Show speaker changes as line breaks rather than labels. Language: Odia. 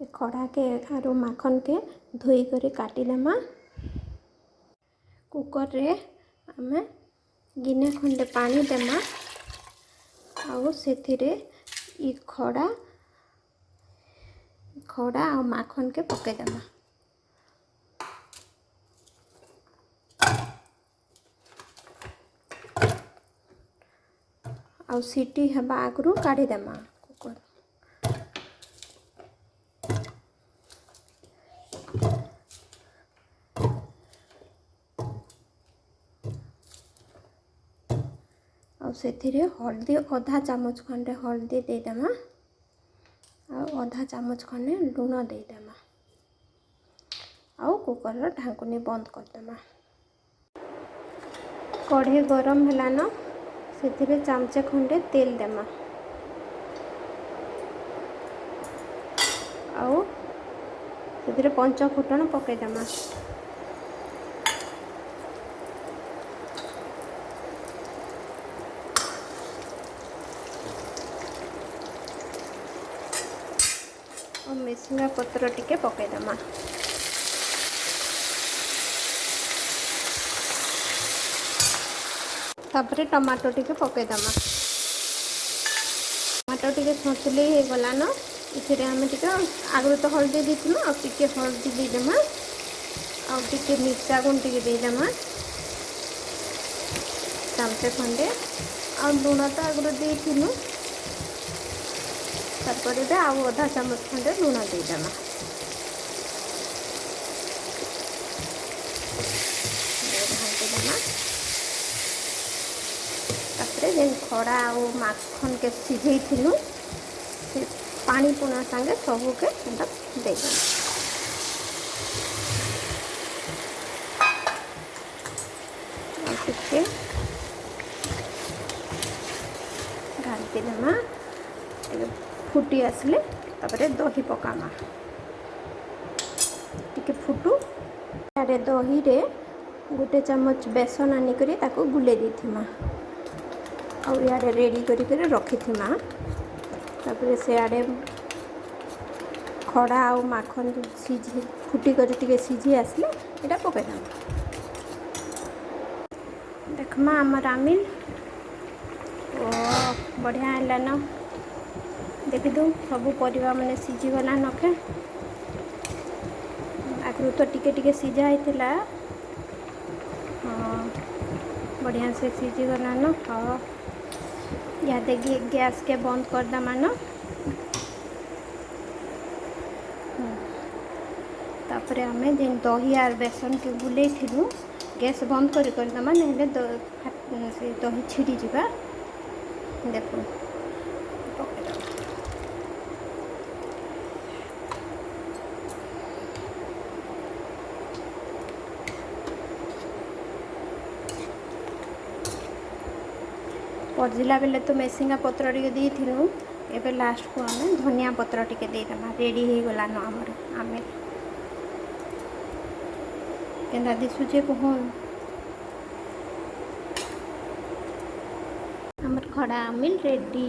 ଖଡ଼ାକେ ଆରୁ ମାଖନକେ ଧୋଇକରି କାଟିଦେମା। କୁକର୍ରେ ଆମେ ଗିନେ ଖଣ୍ଡେ ପାଣି ଦେମା ଆଉ ସେଥିରେ ଇ ଖଡ଼ା ଖଡ଼ା ଆଉ ମାଖନକେ ପକେଇଦେମା। ଆଉ ସିଟି ହେବା ଆଗରୁ କାଢ଼ିଦେମା କୁକର୍। ଆଉ ସେଥିରେ ହଳଦୀ ଅଧା ଚାମଚ ଖଣ୍ଡେ ହଳଦୀ ଦେଇଦେମା ଆଉ ଅଧା ଚାମଚ ଖଣ୍ଡେ ଲୁଣ ଦେଇଦେମା ଆଉ କୁକର୍ର ଢାଙ୍କୁନି ବନ୍ଦ କରିଦେମା। କଢ଼େଇ ଗରମ ହେଲାନ, ସେଥିରେ ଚାମଚେ ଖଣ୍ଡେ ତେଲ ଦେମା ଆଉ ସେଥିରେ ପଞ୍ଚ ଫୁଟଣ ପକେଇଦେମା। ଆଉ ମେସିଙ୍ଗା ପତ୍ର ଟିକେ ପକେଇଦେମା। ତାପରେ ଟମାଟୋ ଟିକେ ପକେଇଦେମା। ଟମାଟୋ ଟିକେ ସନ୍ତୁଳି ହେଇଗଲାନ, ଏଥିରେ ଆମେ ଟିକେ ଆଗରୁ ତ ହଳଦୀ ଦେଇଥିଲୁ, ଆଉ ଟିକେ ହଳଦୀ ଦେଇଦେମା ଆଉ ଟିକେ ମିର୍ଚା ଗୁଣ୍ଡ ଟିକେ ଦେଇଦେମା ଚାମଚେ ଖଣ୍ଡେ, ଆଉ ଲୁଣ ତ ଆଗରୁ ଦେଇଥିଲୁ। ତାପରେ ଏବେ ଆଉ ଅଧା ଚାମଚ ଖଣ୍ଡେ ଲୁଣ ଦେଇଦେମା। ଘାଣ୍ଟିଦେମା। ତାପରେ ଯେନ୍ ଖଡ଼ା ଆଉ ମାଖନକେ ସିଝେଇଥିଲୁ ସେ ପାଣି ପୁଣା ସାଙ୍ଗେ ସବୁକେ ଏନ୍ତା ଦେଇଦେମା। ଆଉ ଟିକେ ଘାଣ୍ଟିଦେମା। ଟିକେ ଫୁଟି ଆସିଲେ ତାପରେ ଦହି ପକାମା। ଟିକେ ଫୁଟୁ। ଇଆଡ଼େ ଦହିରେ ଗୋଟେ ଚାମଚ ବେସନ ଆନିକରି ତାକୁ ଗୁଲେଇ ଦେଇଥିମା ଆଉ ଇଆଡ଼େ ରେଡ଼ି କରିକରି ରଖିଥିମା। ତାପରେ ସିଆଡ଼େ ଖଡ଼ା ଆଉ ମାଖନ ସିଝି ଫୁଟି କରି ଟିକେ ସିଝି ଆସିଲେ ଏଇଟା ପକେଇଦେମା। ଦେଖମା ଆମର ଆମିଲ ଓ ବଢ଼ିଆ ହେଲାନ। ଦେଖିଦଉ ସବୁ ପରିବା ମାନେ ସିଝିଗଲା ନଖେ। ଆଗରୁ ତ ଟିକେ ଟିକେ ସିଝା ହେଇଥିଲା, ହଁ ବଢ଼ିଆ ସେ ସିଝିଗଲାନ। ହଁ ଇହାଦେ ଗ୍ୟାସ୍କେ ବନ୍ଦ କରିଦେମାନ। ତାପରେ ଆମେ ଯେନ୍ ଦହି ଆର୍ ବେସନକେ ଗୁଲେଇଥିଲୁ ଗ୍ୟାସ୍ ବନ୍ଦ କରି କରିଦେମା, ନହେଲେ ସେ ଦହି ଛିଡ଼ିଯିବା। ଦେଖୁନ୍ ପକେଇଦେମା। ପରଜିଲା ବେଲେ ତ ମେସିଙ୍ଗା ପତ୍ର ଟିକେ ଦେଇଥିଲୁ, ଏବେ ଲାଷ୍ଟକୁ ଆମେ ଧନିଆ ପତ୍ର ଟିକେ ଦେଇଦେମା। ରେଡ଼ି ହେଇଗଲାନ ଆମର ଆମିଲ। କେନ୍ତା ଦିଶୁଛେ କହୁନ୍? ଆମର ଖଡ଼ା ଆମିଲ ରେଡ଼ି।